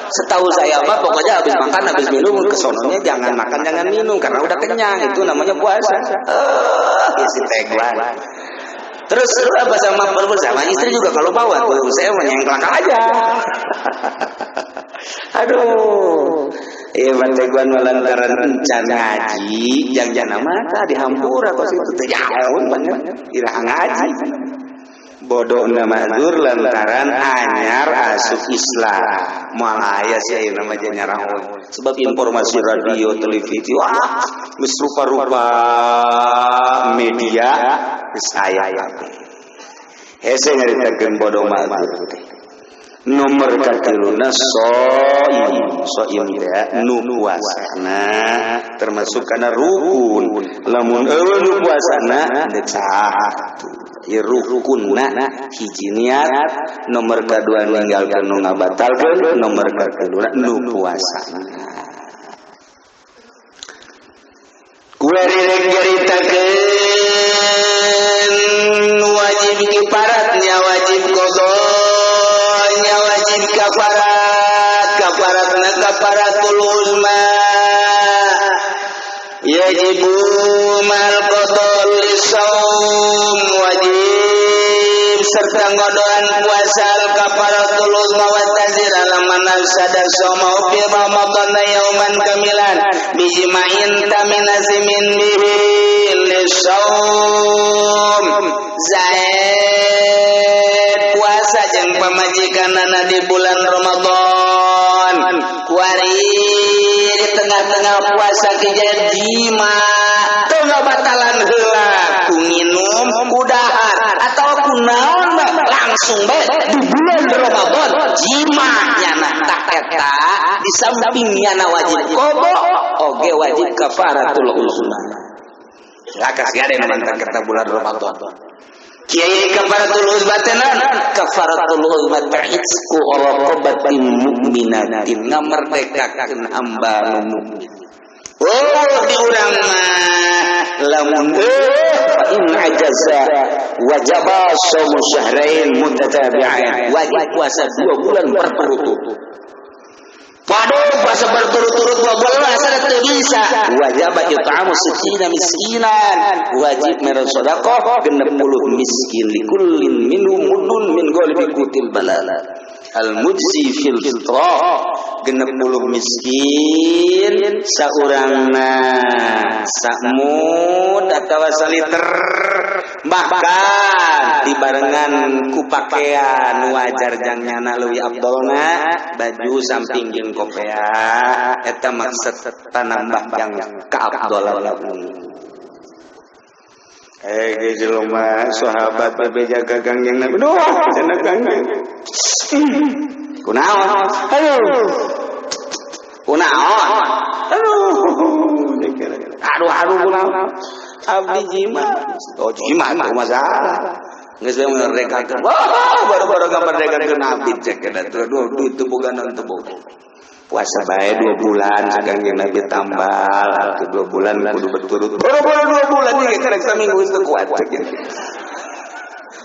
Setahu saya mah pokoknya habis makan habis minum kesononya jangan makan jangan minum karena udah kenyang, itu namanya puasa. Isi teguan. Terus apa sama bersama istri juga kalau bawa tuh saya menyengklak aja. Aduh. Iya teguan lantaran encan ngaji yang jana mata dihampura kos itu teh jauh banget iraha ngaji. Bodoh mazur lantaran anyar asup Islam. Moal aya sih ayeuna mah nyarahoan. Sebab informasi radio, televisi, wah geus rupa-rupa media geus aya kabeh. Hese nyaritakeun bodoh mazur teh. Nomor katiluna soim, soim teh nu puasana termasuk kana rukun. Lamun eueuh nu puasana deuk sah. Rukunna hiji niat, nomor kadua ninggalkeun nu ngabatalkeun, nomor katiluna nu puasana. Kuari rek nyaritakeun wajib kiparatnya, wajib qadanya, wajib kafarat, kafaratna kafaratul uzma. Yajibu mal qada lisaum, wajib serta ngodoan puasa kafaratul uzma wa tazir alaman afsada sawma fi ramadan yauman kamilan bijma'in taminazimin bihi lisaum. Zaid puasa jeung pamajikanana di bulan Ramadan kuari di tengah-tengah puasa kijaya jima teu ngabatalan heula ku nginum ku dahar atau ku naon bae langsung bae di bulan Ramadan jima nyana tak eta di samping nyana wajib qada oge wajib kafaratul uzma. Lakasih ada yang mantan kata bulan Ramadan. Kiai kafaratul uzma tenan, kafaratul uzma ta'itsku raqabatin mu'minatin, ngamerdekakeun hamba nu mukmin. Oh di urang mah lamun fa in ajaza wajaba shaumu syahrain mutatabi'ain, wajib puasa 2 bulan berturut-turut. Waduh, puasa berturut-turut 2 bulan asa teu bisa. Wajib it'amu sittina miskinan, wajib mere sedekah 60 miskin likullin minhum mudun min ghalibi qutil balal. Al mujzi fil fitrah 60 miskin saurangna samud atawa saliter, bahkan dibarengan ku pakaian wajar jang nyana leuwih afdolna baju samping jeung kopea eta maksud tanambah yang kaafdolan. Geus jelema sahabat bebeja gagang yang Nabi. Duh, cenah kangjeng. Kunaon? Aduh. Kunaon? Aduh. Aduh, aduh kunaon? Abdi jima. Oh, jima teu masalah. Geus we merdekakeun. Wah, baru-baru ngamerdekakeun abdi cek eta teh. Duh, duit teu boga naon teu boga. Puasa bae 2 bulan sekarang yang Nabi tambal atuh 2 bulan kudu berturut. Boro-boro 2 bulan ieu karek saminggu geus teu kuat.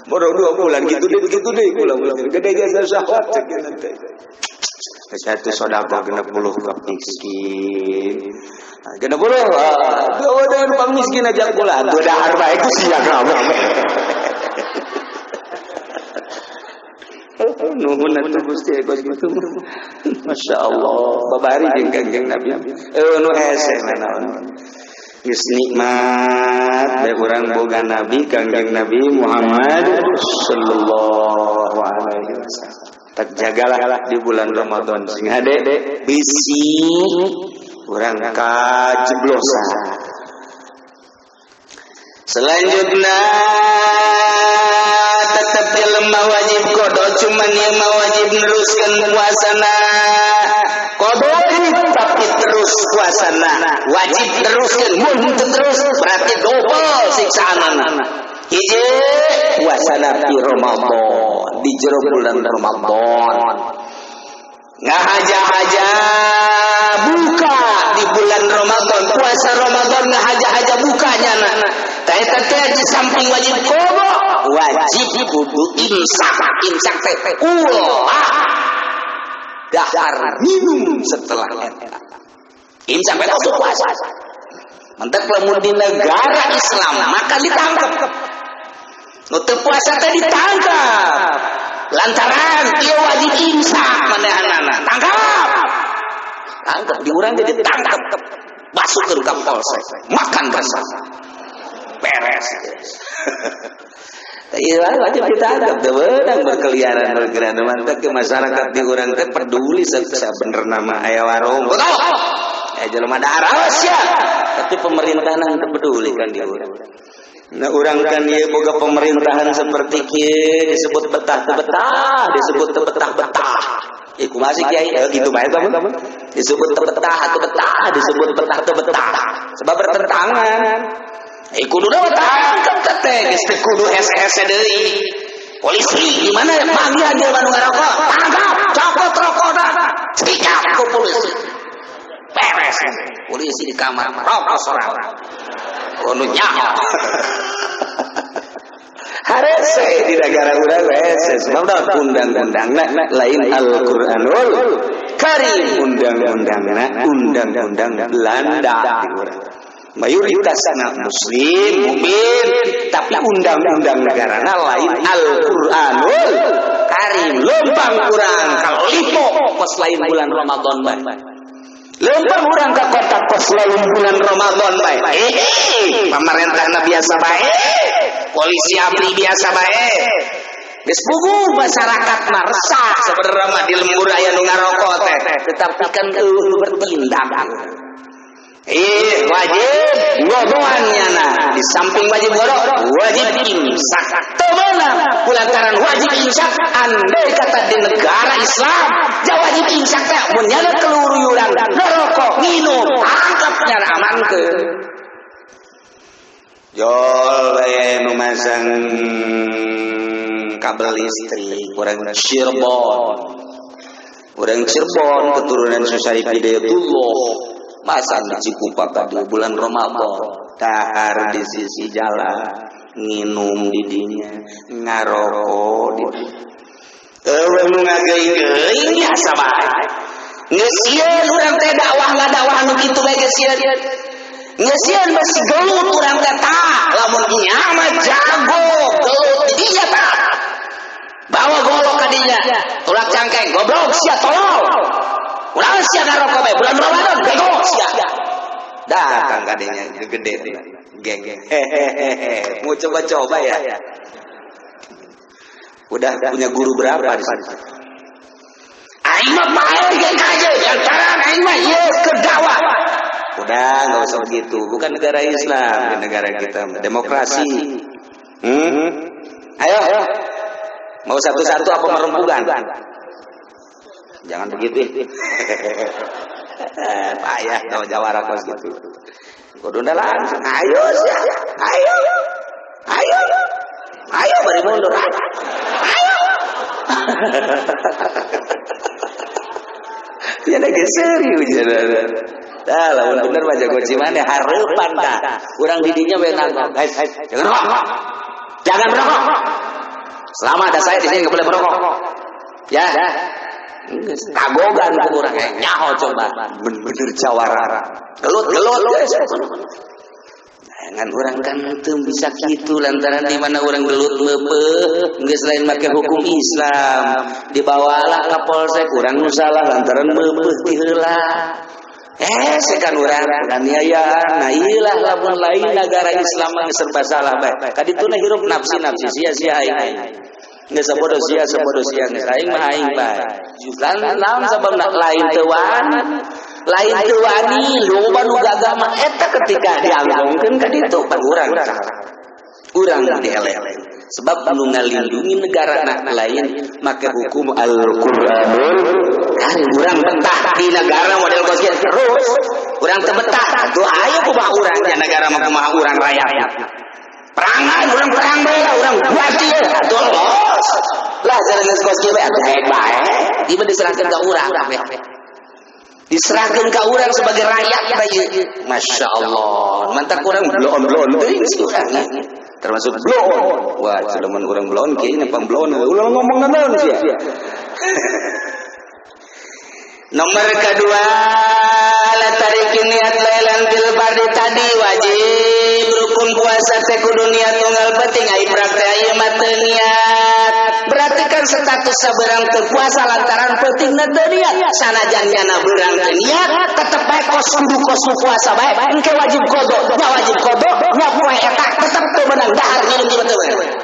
Boro 2 bulan kitu deui kitu deui ulah-ulah gede jasa syahwat cek teh. Satu sedekah 60 ka miskin. 60 dua pang miskin aja kula. Atuh dahar bae ku sia kamu. Nuhun atuh Gusti kos kitu. Masya Allah, babari jeung Kangjeng Nabi. Nu hese naon. Geus nikmat bae urang boga Nabi Kangjeng Nabi Muhammad sallallahu alaihi wasallam. Tak jagalah di bulan Ramadan sing hade bisi urang kajeblosan. Selanjutnya tetap jelema wajib qada, cuman ieu mah wajib neruskeun puasana. Qada tapi terus puasana, wajib teruskeun, mun teu terus berarti dobel siksaanana. Hiji puasana di Ramadan, di jero bulan Ramadan. Ngahaja-haja buka di bulan Ramadan, puasa Ramadan ngahaja-haja bukanya na. Eta teh di samping wajib qada, wajib kudu imsak, imsak teh ulah. Dahar minum setelah eta. Imsak bae tos puasa. Mentek lamun di negara Islam maka ditangkap. Nu teu puasa teh ditangkap. Lantaran ieu wajib imsak manehanana. Tangkap. Tangkap di urang jadi ditangkap. Masuk ke polsek, makan bersama. Beres. Iya wajib ditangkap, teu beunang berkeliaran berkeliaran. Mantap ke masyarakat di urang teh peduli sabenerna nama aya warung. Betul. Jelema dahar awas ya. Tapi pemerintahan teu peduli kan di urang. Nah urang kan ieu boga pemerintahan seperti kieu disebut betah teu betah, disebut teu betah betah. Ieu kumaha sih kiai? Gitu bae tah. Disebut teu betah teu betah, disebut betah teu betah. Sebab bertentangan. Kudu tangkap teh geus teu kudu hese-hese deui. Polisi di mana panggilan jelema nu ngarokok? Tangkap, cokot rokokna. Sikat ku polisi. Beres. Polisi di kamar rokok sorangan. Kudu nyaho. Harese di negara urang hese sebab undang-undangna lain Al-Qur'anul Karim, undang-undangna undang-undang Belanda di urang. Mayoritas anak muslim mukmin tapi undang-undang negarana lain Al-Qur'anul Karim. Lempang urang kalau lipo kos lain bulan Ramadan bae. Lempang urang ka kota kos lain bulan Ramadan bae. Pamarentahna biasa bae. Polisi abri biasa bae. Geus puguh masyarakat mah resah sebenarnya mah di lembur aya nu ngarokok teh, tetapi kan eueuh bertindak. Wajib ngodoannya nah. Di samping wajib godok, wajib imsak. Teu meunang kulantaran wajib imsak andai kata di negara Islam, ja wajib imsak teh mun nyana keluruyuran ngerokok, nginum, tangkap nyana amankeun. Jol bae nu masang kabel listrik urang Cirebon. Urang Cirebon keturunan Syarif Hidayatullah. Masang di Cikupa tadi bulan Ramadan, dahar di sisi jalan, nginum di dinya, ngarokok di dinya. Eueuh nu ngageuing-geuing biasa bae. Geus sieun urang teh dakwah ngadakwah nu kitu bae geus sieun. Geus sieun besi gelut urang teh tah, lamun nya mah jago gelut di dinya tah. Bawa golok ka dinya, tulak cangkeng, goblok sia tolol. Ulah sia ngarokok bae bulan Ramadan bego sia. Datang kadenya gede geng. Hehehe. Mau coba-coba ya? Udah punya guru berapa di sini? Aing mah bae geng aja, lantaran aing mah ieu keur dakwah. Udah enggak usah begitu, bukan negara Islam, di negara kita demokrasi. Ayo. Mau satu-satu apa merempukan? Jangan begitu. Payah kalau jawara kos gitu. Kudu langsung ayo sih. Ayo. Ayo. Ayo bari mundur. Ayo. Ya lagi serius ya. Dah lamun bener mah jago cimane hareupan tah. Urang didinya we nangkep. Guys, jangan rokok. Jangan merokok. Selama ada saya di sini enggak boleh merokok. Ya. Kagogan ku urang nyaho coba bener-bener jawara. Gelut-gelut guys. Ngan urang kan teu bisa kitu lantaran di mana urang gelut meupeuh geus lain make hukum Islam. Dibawalah ka polsek urang nu salah lantaran meupeuh ti heula. Sekan urang aniaya. Nah ieu lah lamun lain negara Islam mah serba salah bae. Kadituna hirup nafsi-nafsi sia-sia aing. Geus sabodo sia sabodo sia geus aing mah aing bae. Lan naon sababna lain teu wani. Lain teu wani loba nu gagah mah eta ketika dianggongkeun ka ditu pan urang. Urang dieleh. Sebab nu ngalindungi negara lain make hukum Al-Qur'anul Karim. Urang betah di negara model kos kieu terus. Urang teu betah atuh ayo kumaha urang nya negara mah kumaha urang rakyat. Perangan urang perang bae urang buat ieu atuh los. Lah sareng geus kos kieu bae atuh heug bae. Di mah diserahkeun ka urang kabeh. Diserahkeun ka urang sebagai rakyat bae. Masya Allah. Mantak urang bloon-bloon teuing si urang. Termasuk bloon. Wah, lamun urang bloon kieu nempang bloon. Ulah ngomong naon sia. Nomor kedua la tarikin niat lailan fil fardi tadi wajib rukun puasa teh kudu niat tunggal penting ai praktek ieu mah teu niat. Berarti kan status sabeurang teu puasa lantaran pentingna teu niat. Sanajan nyana beurang teu niat tetep bae kos kudu kos puasa bae. Engke wajib qada, nya wajib qada, nya poe eta tetep teu meunang dahar nginum teu meunang.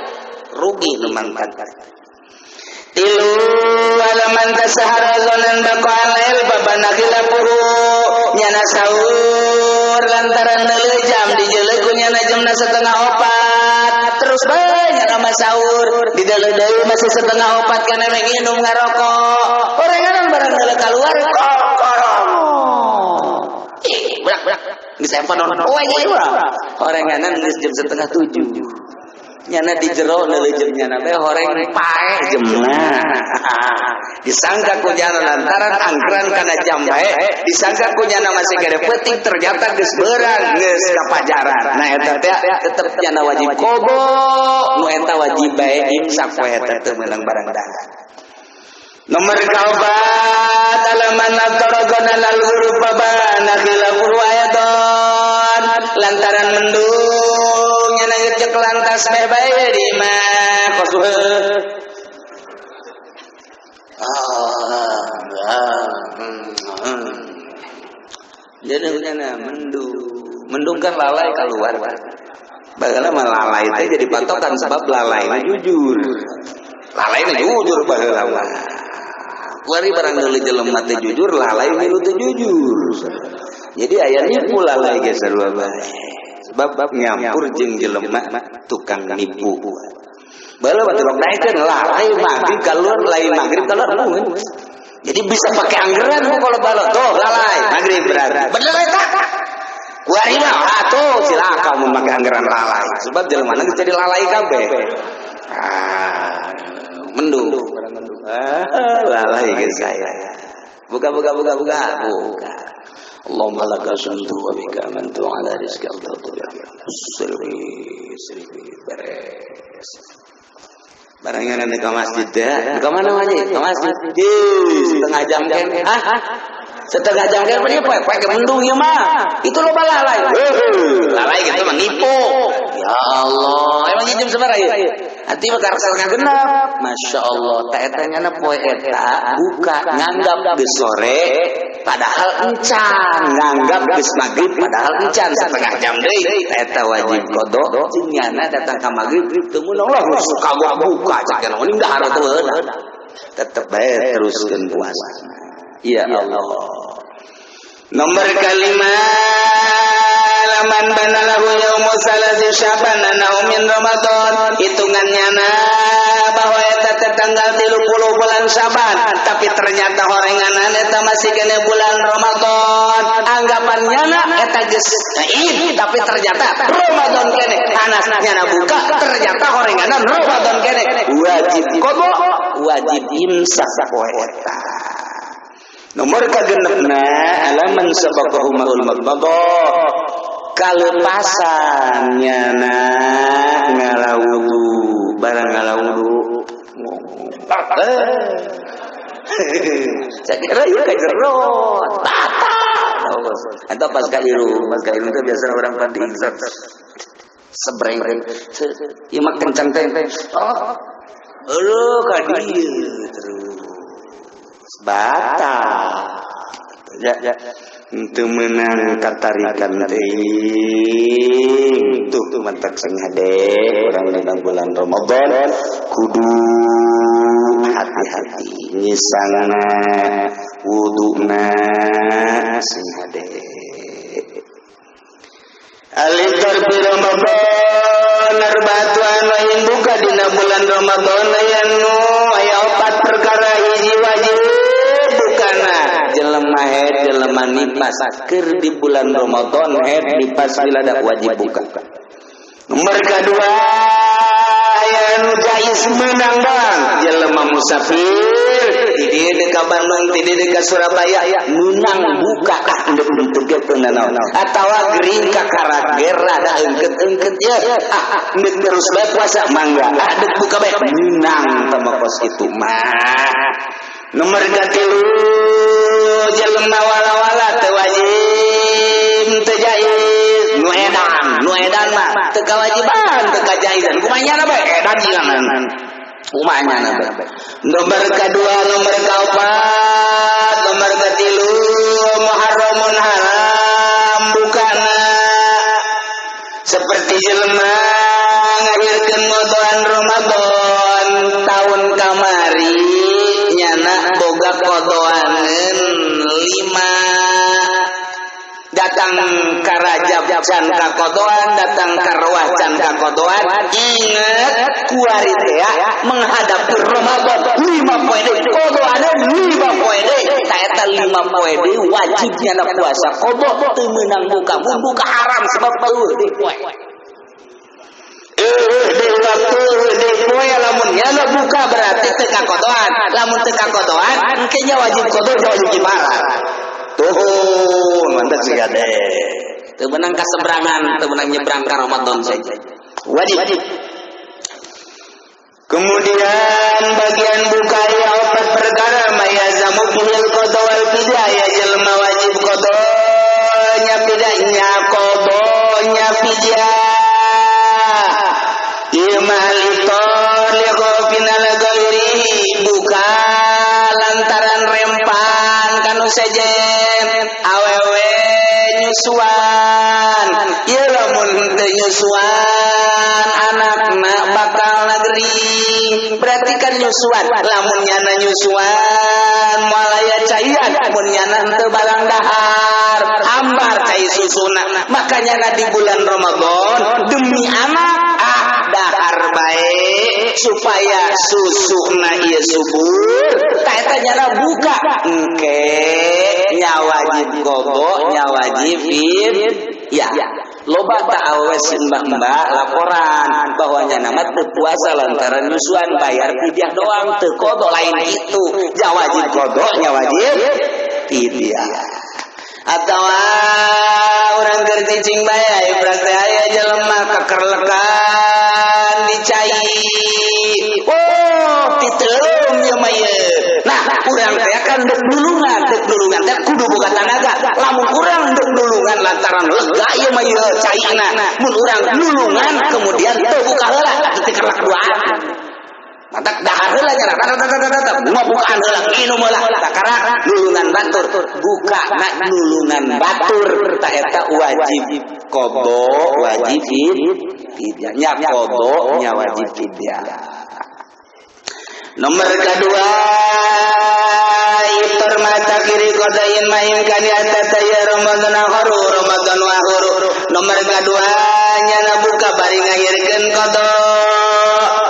Rugi nu mangkat. Tilu alaman tasahara zonan baqa'al lail babana khilafuhu nyana sahur lantaran neuleuh jam dijeuleuh ku nyana jamna 3:30 terus bae nyana mah sahur dideuleuh deui masih 3:30 kana nginum ngarokok orengan barang neuleuh kaluar ih berak berak geus empan oh ieu orenganan geus jam 6:30 nyana di jero neuleuh jeung nyana bae horeng pae jemna disangka ku nyana lantaran angkeran kana jam bae disangka ku nyana masih gede peuting ternyata geus beurang geus kapajaran nah eta teh tetep nyana wajib qada nu eta wajib bae imsak poe eta teu meunang barang dahar. Nomor kaopat alaman ataragana lal huruf babana khilafu ayatan lantaran mendung nyana ngecek lantas bae bae di mah kosuh jadi nyana mendung mendung kan lalai keluar baheula mah lalai teh jadi patokan sebab lalai jujur lalai jujur baheula mah kuari barang deuleu jelema teh jujur lalai milu teh jujur jadi aya nipu lalai ge sarua bae sebab nyampur jeung jelema tukang nipu baheula mah teu naikeun lalai maghrib kaluar lain maghrib kaluar mun jadi bisa pakai anggaran kalau balok tuh lalai maghrib berarti bener eta kuari mah atuh silakan mun make anggaran lalai sebab jelema geus jadi lalai kabeh ah mendung lalai ke saya buka buka buka buka buka Allahumma laka sumtu wa bika amantu ala rizqi sri sri beres barangnya nanti ke masjid deh ke mana wajib ke masjid di setengah jam kan ah setengah jam kan poe poe ke mendung ieu mah itu loba lalai lalai gitu mah nipu ya Allah emang jam sabaraha ieu hati mah karek setengah genep Masya Allah ta eta nyana poe eta buka nganggap geus sore padahal encan nganggap geus maghrib padahal encan setengah jam deui eta wajib qada jeung nyana datang ka maghrib teu meunang lah kagok buka cek kana ini dahar teu meunang tetep bae teruskeun puasa. Ya Allah. Nomor kelima laman banalahu yaumu salasi syaban anau min Ramadan hitungannya na bahwa eta teh tanggal 30 bulan Syaban tapi ternyata horenganan eta masih kene bulan Ramadan anggapannya na eta geus Id tapi ternyata Ramadan kene anas nyana buka ternyata horenganan Ramadan kene wajib qada wajib imsak poe eta. Nomor kagenepna alaman sabaqahu maul madmadah kalepasan nyana ngalawudu barang ngalawudu saya kira ieu ka jero tata atau pas ka iru teh biasa orang pandi sebreng ieu mah kencang teh oh eueuh ka dieu terus batal ya ya teu meunang katarikan teuing tuh mantak sing hade urang dina bulan Ramadan kudu hati-hati nyisangna wuduna sing hade alitar bi Ramadan arba'atu anwa'in buka dina bulan Ramadan aya nu aya opat perkara hiji wajib bukana jelema head jelema nipas keur di bulan Ramadan head nipas bila wajib buka. Nomor kedua aya nu jais meunang bang jelema musafir ti dieu ka Bandung ti dieu ka Surabaya meunang buka ah endek teu naon atawa gering ka karager rada eungkeut-eungkeut ye ah endek terus bae puasa mangga ah dek buka bae meunang teh kos kitu mah. Nomor katilu jelema wala-wala teu wajib teu jaiz nu edan mah teu kawajiban teu kajaizan kumaha nyana bae edan jilangan kumaha nyana bae. Nomor kadua, nomor kaopat, nomor katilu muharramun haram bukana seperti jelema ngahirkeun ngodoan Ramadan tahun kamari nyana boga kodoaneun 5 datang ka Rajab can kakodoan, datang ka Rawah can kakodoan. Ingat kuari teh menghadapi Ramadan 5 poe deui kodoaneun 5 poe deui ta eta 5 poe deui wajib nyana puasa qada teu meunang buka mun buka haram sebab eueuh deui poe. Waktu di poe lamun nyana buka berarti teu kakodoan, lamun teu kakodoan engke nya wajib qada wajib kifarat. Tuh mantap sih gade. Teu meunang kaseberangan, teu meunang nyebrang ka Ramadan saja. Wajib. Kemudian bagian buka ya opat perkara mayazamu bihil qada wal fidyah ya jelema wajib qada nya fidyah qada nya fidyah. Ieu mah al-iftar li khaufin ala ghairihi buka lantaran rempan kanu sejen awewe nyusuan ieu lamun teu nyusuan anakna bakal nagering berarti kan nyusuan lamun nyana nyusuan moal aya caian mun nyana teu barang dahar ambar cai susuna makanya na di bulan Ramadan demi anak dahar bae supaya susuna ieu subur ta eta nyana buka engke nya wajib qada nya wajib fidyah. Loba ta awewe mbak-mbak laporan bahwa nyana mah teu puasa lantaran nyusuan bayar fidyah doang teu qada lain kitu nya wajib qada nya wajib fidyah. Atau urang keur cicing bae aya berarti aya jelema kakerlekan dicai. Oh, titeum ieu mah ieu. Nah, urang teh kan deuk dulungan teh kudu boga tanaga. Lamun urang deuk dulungan lantaran lega ieu mah ieu caina. Mun urang dulungan kemudian teu buka heula teu kerlek duaan. Matak dahar heula nya bukaan heula minum heula takarak nulungan batur buka na nulungan batur ta eta wajib qada wajib fidyah nya qada nya wajib fidyah. Nomor kedua iftar mata kiri qadain ma imkani atata ya Ramadan akhiru Ramadan wa akhiru. Nomor kedua nya buka bari ngahirkeun qada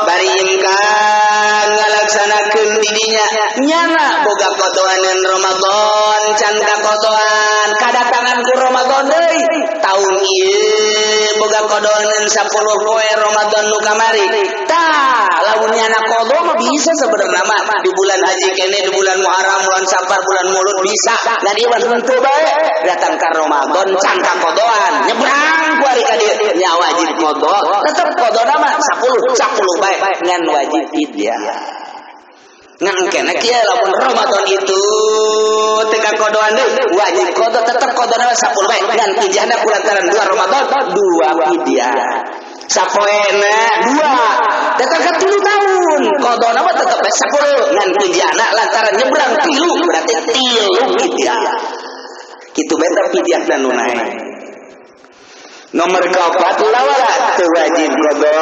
bari imkan ngalaksanakeun didinya nyana boga kodoaneun Ramadan can kakodoan kadatangan ku Ramadan deui taun ieu boga kodoaneun 10 poe Ramadan nu kamari tah lamun nyana qada mah bisa sebenarnya mah di bulan haji kene di bulan Muharram bulan Safar bulan Maulud bisa dan ieu mah henteu bae datang ka Ramadan can kakodoan nyebrang ku ari ka dieu nya wajib qada tetep qadana mah 10 bae ngan wajib fidyah. Ngan kena kieu lamun Ramadan itu teu kakodoan deui wajib qada tetep qadana 10 bae ngan fidyahna kulantaran 2 Ramadan 2 fidyah. Sapoena 2 datang ke 3 tahun qadana mah tetep 10 ngan fidyahna lantaran nyebrang 3 berarti 3 fidyah. Kitu bae teh fidyahna nu naek. Nomor keempat lawala teu wajib qada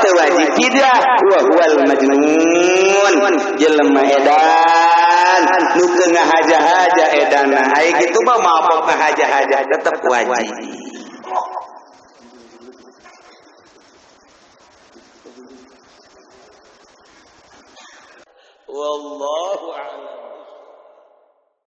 teu wajib fidyah wa huwal majnun jelema edan nu teu ngahaja-haja edana ai kitu mah mabok ngahaja-haja tetep wajib. Wallahu a'lam.